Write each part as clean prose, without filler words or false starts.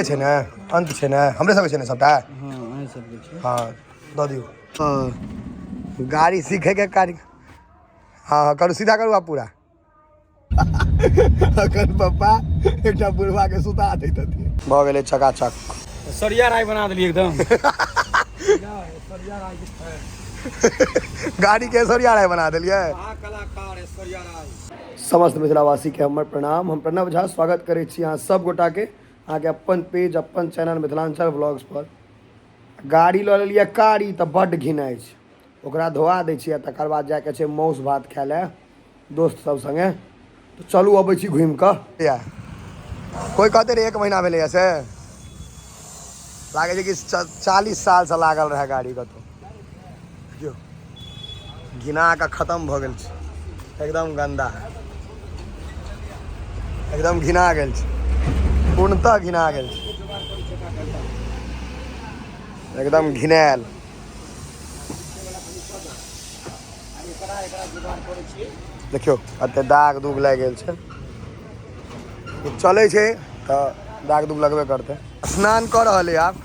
छै ने, अंत छै ने, हमरे सबके छै ने सबटा। हँ, अहीं सबके छै। हँ, दऽ दियौ। गाड़ी सीखैके कार्य। हँ हँ, करू, सीधा करू आब पूरा। अखन पप्पा एकटा बुढ़वा के सुता दैत हथिन। भऽ गेलै चकाचक। सरिया राय बना देलियै एकदम। गाड़ी के ऐश्वर्या राय बना देलियै। कलाकार ऐश्वर्या राय। समस्त मिथिलावासीके हमर प्रणाम। हम प्रणव झा स्वागत करै छी अहाँ सब गोटाके अहाँके अपन पेज, अपन चैनल मिथिलाञ्चल ब्लॉग्स पर। गाड़ी लऽ लेलियै कारी तऽ बड्ड घिनाइ छै, ओकरा धोआ दै छियै, तकर बाद जाइके छै मासु भात खाय लए दोस्त सब सङ्गे। तऽ चलू अबै छी घुमि कऽ। या कोइ कहतै रे 1 महीना भेलैए से लागै छै कि 40 सालसँ लागल रहै गाड़ी कतहु। देखियौ घिना कऽ खतम भऽ गेल छै, एकदम गन्दा, एकदम घिना गेल छै, पूर्णतः घिना गेल छै, एकदम घिनायल। देखियौ एते दाग दुग लागि गेल छै, ई चलै छै तऽ दाग दुग लगबे करतै। स्नान कऽ रहल है आब,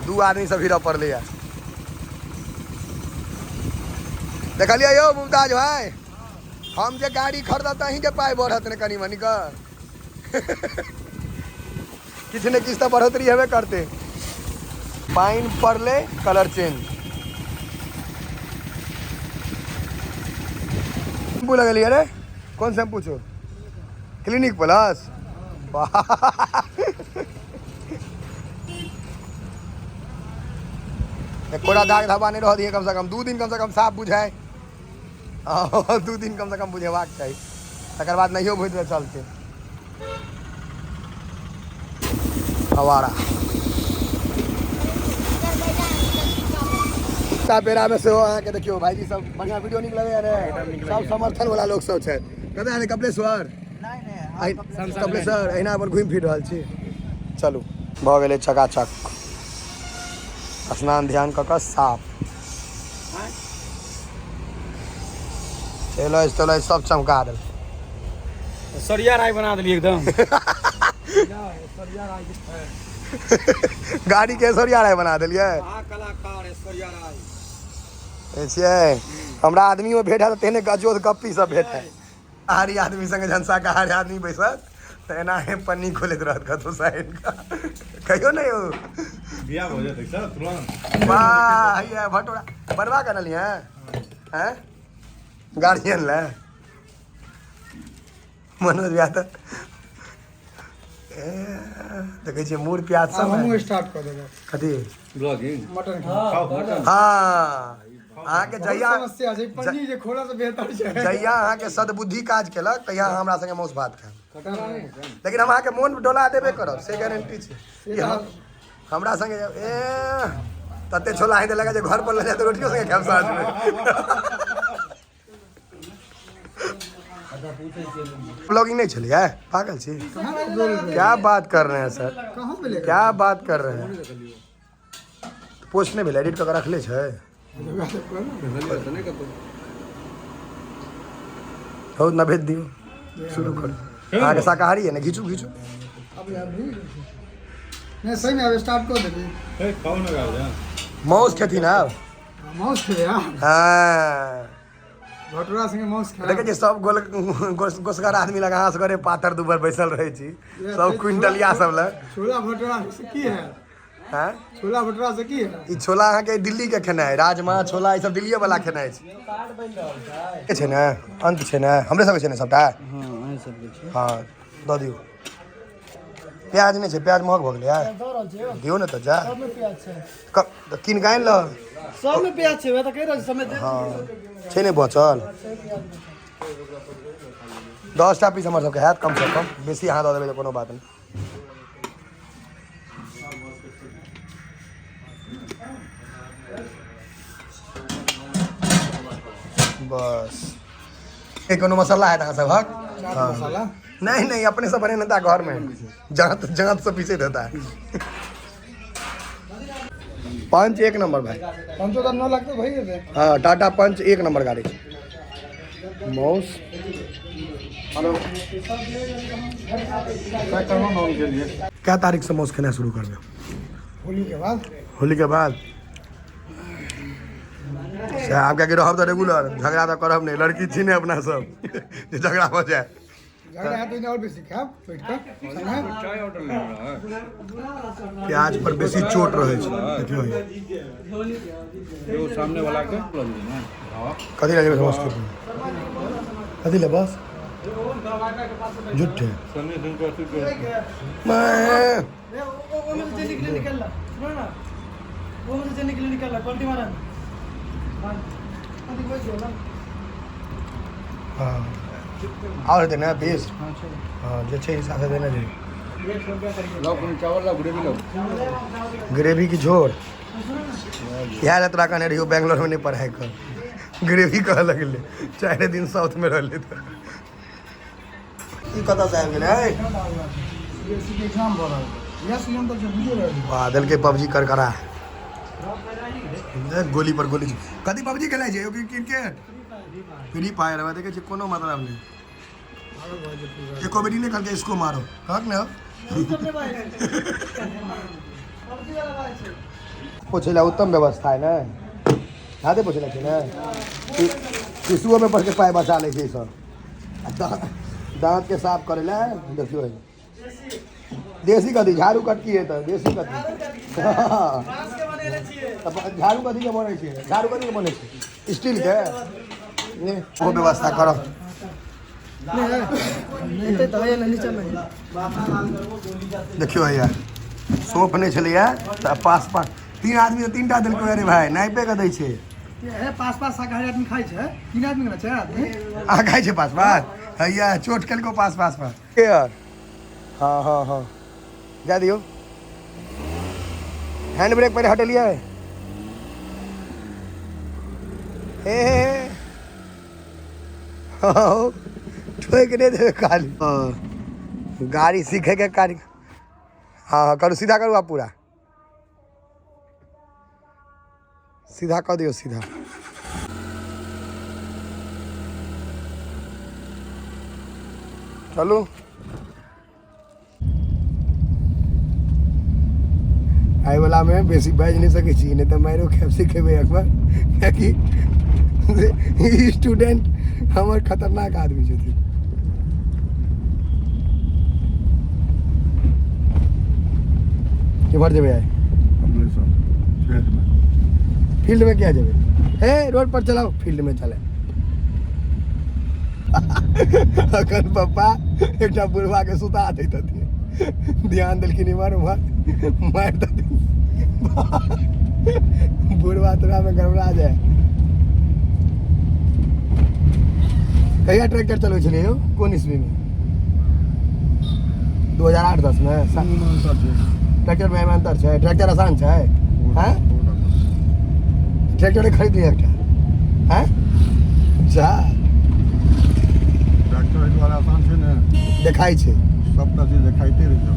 2 आदमी से भिड़ऽ पड़लै है। देखलियै यौ मुमताज भाई, हम जे गाड़ी खरीदब तऽ अहीँके पाइ बढ़त ने कनि मनि कऽ, किछु ने किछु तऽ बढ़ोतरी हेबे करतै। पानि पड़लै, कलर चेंज। शैम्पू लगेलियै रे? कोन शैम्पू छौ? Clinic plus. एकोटा दाग धब्बा नहि रहऽ दियै, कम से कम 2 दिन कम से कम साफ बुझाय। हँ, 2 दिन कम से कम बुझेबाक चाही, तकर बाद नहियो बुझि तऽ चलतै। आवारा पेरा में सेहो अहाँके देखियौ भाईजी सब बढ़िआँ वीडियो नीक लगैया ने, सब समर्थन वाला लोक सब छथि। कतऽ अहाँके कपिलेश्वर? कपिलेश्वर अहिना अपन घुमि फिर रहल छी। चलू भऽ गेलै चकाचक, स्नान ध्यान कऽ कऽ साफ, तेल तेल सब चमका देल। सरिया राय बना देलियै एकदम। गाड़ी के ऐश्वर्या राय बना देलियै। कलाकार ऐश्वर्या राय छियै। हमरा आदमी में भेट हैत तेहने गजोध गप्पी सब भेट है। शाकाहारी आदमी संगे जहन शाकाहारी आदमी बैसत तऽ एनाहे पन्नी खोलैत रहत कतौ साइड कऽ, कहियो नहि यौ। बियाह भऽ जेतै सर तुरंत। वाह, ये भटोरा बनवा के अनलियै हैं गार्जियन ले मनोज भैया तऽ देखै छियै मूर प्याज सब हमहूँ स्टार्ट कऽ देबै। कथी? ब्लॉगिंग। मटन। हँ, अहाँके जहिया समस्या छै पन्नी जे खोला से बेहतर छै। जहिया अहाँके सद्बुद्धि काज केलक तहिया अहाँ हमरा संगे मासु भात खायब, लेकिन हम अहाँके मोन डोला देबे करब, से गारंटी छै। हमरा संगे ए तते छोला हेतै लगा जे घर पर लऽ जाय तऽ रोटियो संगे खायब साँझमे। ब्लॉगिंग नहीं चली है, पागल छी क्या बात कर रहे हैं सर, क्या बात कर रहे हैं। पोस्ट नहीं भेल, एडिट कऽ रखले छै। बहुत न भेज दियौ, शुरू करू। अहाँके शाकाहारी है ने? घीचू घीचू। नहीं सही में अब स्टार्ट कर देबी। खाओ ना गार्जियन। माउस खेथिन आब? माउस खेबै। हाँ, भटोरा संगे माउस खाय। देखै छियै सब गोल गोसगर आदमी लग अहाँ सगरे पातर दुबर बैसल रहै छी, सब क्विंटलिया सब लग। छोला भटोरा से की है? हैं? छोला भटोरा से की है? ई छोला अहाँके दिल्ली के खेनाइ, राजमा छोला ई सब दिल्लीए वाला खेनाइ छै। छै ने, अंत छै ने, हमरे सबके छै ने सबटा। हँ, अहीं सबके छै। हँ, दऽ दियौ। प्याज नहि छै? प्याज महग भऽ गेलै, दियौ ने तऽ जा कीन कऽ आनि लऽ। सबमे प्याज छै, तऽ कहि रहल छी समय। हँ, छै नहि बचल। 10टा पीस हमर सबके हैत कमसँ कम, बेसी अहाँ दऽ देबै तऽ कोनो बात नहि। बस कोनो मसाला हैत अहाँ सबहक? मसाला नहीं नहीं, अपने से बने था घर में, जांत जांत से पीछे देता है। पंच 1 नंबर भाई। पंचो तऽ 9 लाख तऽ भए जेतै। हाँ, टाटा पंच 1 नंबर गाड़ी छै। माउस हेलो पैक करबो ना उनके लिए। क्या तारीख से मौस खेनाइ शुरू करबै? होली के बाद। होली के बाद से आब कियाकि रहब तऽ रेगुलर, झगड़ा तऽ करब नहि, लड़की छी ने अपना सब जे झगड़ा भऽ जाए। झगड़ा है तो इन्हें और बेसी खाब बैठ कर संगे। चाय ऑर्डर लेना है। प्याज पर बेसी चोट रहै छै, देखियौ। एगो सामने वाला के लऽ लिअ ने। हाँ। कथी लए जेबै समस्तीपुर? कथी लए? बस झूठे। सन्नी सिंह को अथी के मैं ओमे से निकले निकल ला, सुनो ना, ओमे से निकले निकल ला, पलटी मारा। हाँ, आओर हेतै ने पीस? हाँ, जे छै हिसाबसँ देने जेबै। लाओ कोनो चावल लाओ, ग्रेवी लाओ। ग्रेवी की झोर इएह लए तोरा कहने रहियौ बैंगलोरमे नहि पढ़ाइ कर, ग्रेवी कहऽ लगलै। 4 दिन साउथमे रहलै तऽ ई कतऽसँ आबि गेलै? बीएससी के एग्जाम भऽ रहल छै, इएह सीजन तऽ छै, बुझियो रहल। वाह, देलकै पबजी करकरा, देख गोली पर गोली। कथी पबजी खेलाइ छै यौ कि क्रिकेट? फ्री फायर हवे देखै छियै, कोनो मतलब नहि। एको बेरी नहि कहलकै इसको मारो, कहक ने। पोछै लए उत्तम व्यवस्था है ने, हाथे पोछै लए छै ने। टिशुओ पेपर के पाइ बचा लै छै ई सब। आ दाँत के साफ करै लए देखियौ, देसी कथी झाड़ू कटकी है तऽ देसी कथी? तऽ झाड़ू कथी के बनै छै? झाड़ू कथी के बनै छै? स्टील के ने? ओ व्यवस्था करब। एते तऽ है ने नीचा में। देखियौ हैया सोप नहि छलैया तऽ पास पास 3 आदमी तऽ 3 टा देलकै। अरे भाय, नाइपे कऽ दै छै। हे, पास पास शाकाहारी आदमी खाइ छै, 3 आदमी के ना, 4 आदमी। अहाँ खाइ छै पास पास? हैया चोट केलको पास पास पास के यार। हाँ हाँ हाँ, जा दियौ। हैंड ब्रेक पहिले हटेलियै। हे हे हे, हँ, ठोकि नहि देबै खाली। हाँ, गाड़ी सीखैके कार्य। हाँ हाँ, करू, सीधा करू। आब पूरा सीधा कऽ दियौ, सीधा। चलू। आइ वला मे बेसी बाजि नहि सकै छी, नहि तऽ मारियो खायब। सिखेबै अकबर, कियाकि ई स्टूडेंट हमर खतरनाक आदमी छथिन। केम्हर जेबै आइ? कमलेश्वर खेत में। फील्ड में क्या जेबै? हे, रोड पर चलाओ, फील्ड में चले। अखन पप्पा एकटा बुढ़वा के सुता दैत हथिन, ध्यान देलखिन इम्हर उम्हर, मारि देथिन बुढ़वा, तोरा में गड़बड़ा जाए। कहिया ट्रैक्टर चलबै छलियै यौ? कोन ईस्वी में? 2008-10 में? ट्रैक्टर में एहिमे अंतर छै? ट्रैक्टर आसान छै? हैं, ट्रैक्टर खरीद लिअ एकटा। हैं, जा। ट्रैक्टर एहि दुआरे आसान छै ने। देखाइ छै। सबटा चीज देखाइते रहै छै।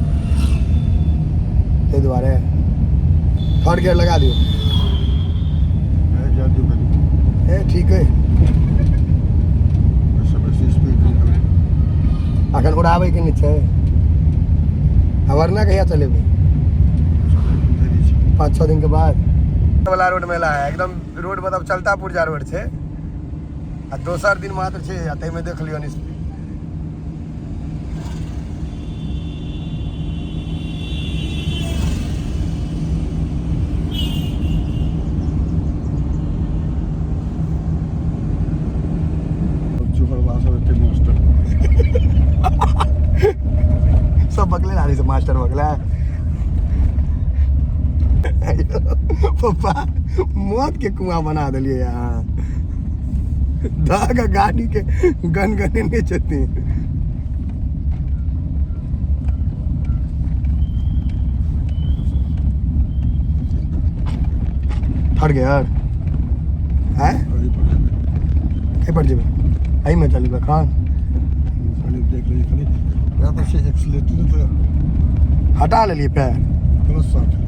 ताहि दुआरे थर्ड गियर लगा दियौ। हे, जा दियौ कनि। ए, ठीक है। ओहिसँ बेसी स्पीड नहि करू। अखन उड़ाबैके नहि छै। आ वरना कहिया चलेबै? देरी छै। 5-6 दिन के बाद वाला रोड मेला है एकदम। रोड मतलब चलता पुर्जा रोड छै आ दोसर दिन मात्र छै आ ताहिमे देख लियौ नि स्पीड। चुहरबा सब एते मास्टर। सब बकले नारी से मास्टर बकला। पप्पा, मौत के कुआं बना देलियै अहाँ। धऽ कऽ गाड़ी के गन गनेने छथिन। थर्ड गियर है? एहि पर जेबै। एहि पर जेबै? एहिमे चलबै एखन? कनि देख लियै कनि, वएह तऽ छै एक्सलेटर तऽ। हटा लेलियै पैर। क्लच साथ लेलियै।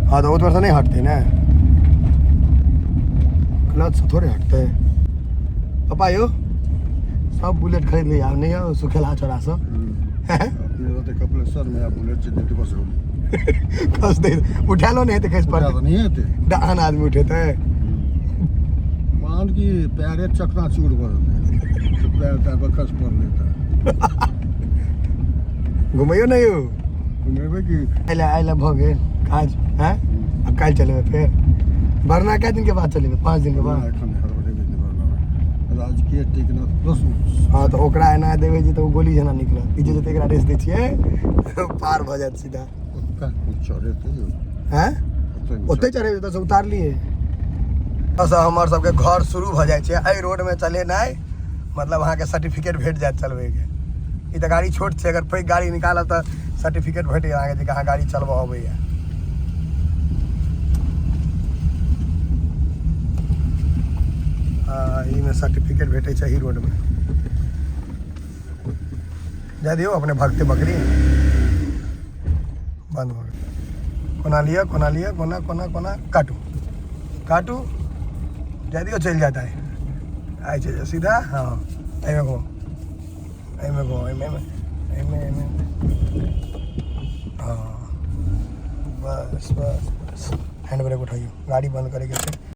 हाँ, तऽ ओतबा से नहि हटतै ने, क्लच से थोड़े हटतै। पप्पा यौ, सब बुलेट खरीद लिया, नहीं हो सुखेला चौरा सब। अपने रहते कपिलेश्वर में आ बुलेट से देते बस होली। खस दे, उठा लो नहीं तो खस उठा पड़ते। तऽ नहीं हेतै। डहान आदमी उठेतै। मान कि पैरे चकनाचूर भऽ जेतै तऽ पैर तैर पर खस पड़लै तऽ। घुमैयो नहीं हो। घुमेबै कि। आइला आइला भऽ गेल काज हैं। आब काल्हि चलेबै फेर बरना। कए दिन के बाद चलेबै? 5 दिन के बाद? एखन हड़बड़ेबै नहि बरनामे, राजकीय टेकनाथ प्लस। हँ, तऽ ओकरा एना देबै जे तऽ ओ गोली जेना निकलत। ई जे जेतै, एकरा रेस दै छियै, पार भऽ जायत सीधा। ओतऽ चढ़ेतै यौ। हैं। ओतऽ। ओतहि चढ़ेबै, ओतऽसँ उतारलियै। ओतऽसँ हमर सबके घर शुरू भऽ जाइ छै। एहि रोडमे चलेनाइ मतलब अहाँके सर्टिफिकेट भेट जायत चलबैके। ई तऽ गाड़ी छोट छै, अगर पैघ गाड़ी निकालब तऽ सर्टिफिकेट भेट जायत अहाँके जे अहाँ गाड़ी चलबऽ अबैया। एहिमे सर्टिफिकेट भेटै छै एहि रोडमे। जाय दियौ, अपने भगतै बकरी। बन्द भऽ गेल। कोना लिअ, कोना लिअ, कोना कोना कोना काटू, काटू। जाय दियौ, चलि जायत। आइ आइ चलि जायत सीधा। हँ, एहिमे घुम, एहिमे घुम, एहिमे एहिमे एहिमे एहिमे। हँ, बस बस बस। हैंड ब्रेक उठाइयो, गाड़ी बंद करैके छै।